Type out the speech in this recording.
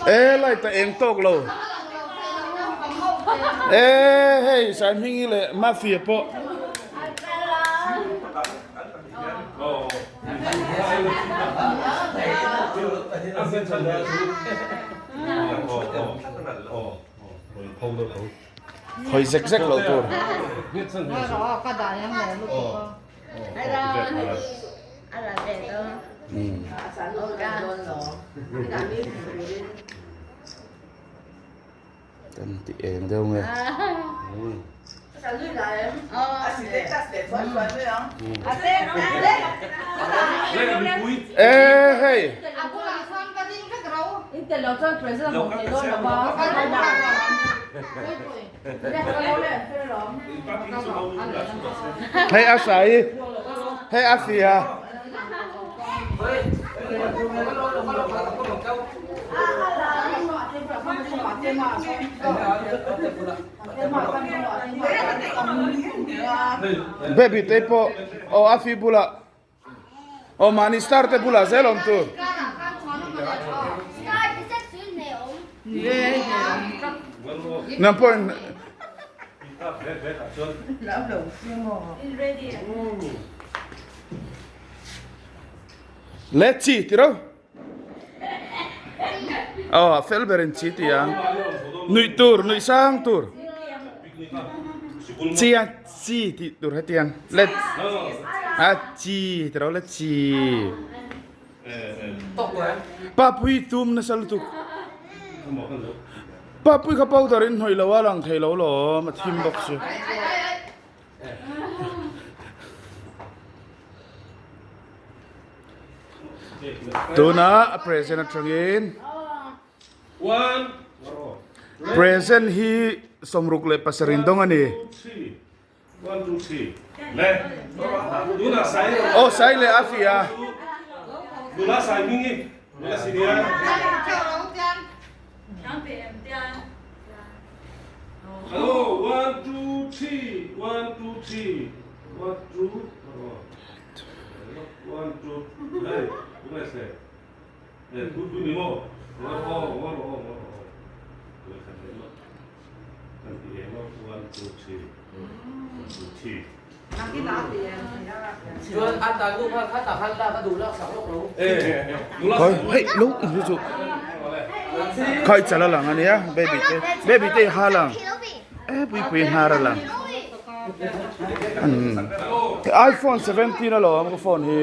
E light a eng tawk lo. E hei Saihmingi leh Mafia pawh. Hawi zek zek loh tur. Kan ti eng deuh nge. E hei. Hei a sai hei a fia. Baby te pawh aw a fi bulah aw mahni star te bulah zel awm tur. Nang pawhin Let's see tiro. Aw a fel ber in chi ti ang. Nuih tur, nuih sang tur. Chi a chi tih tur hetiang. Let a chi tiro let chi. Papui tum nasa lutuk. Papui kha powder in hnawih lo a lang thei lo lawm a thim bawk si. Tuna a present atangin present hi 67 dawng a ni. Aw sai leh a fia. Khawi hei lo chu chu khawi chal a lang ania baby te baby te ha lang e pui pui hnar a lang iphone 17 alawm ka phone hi.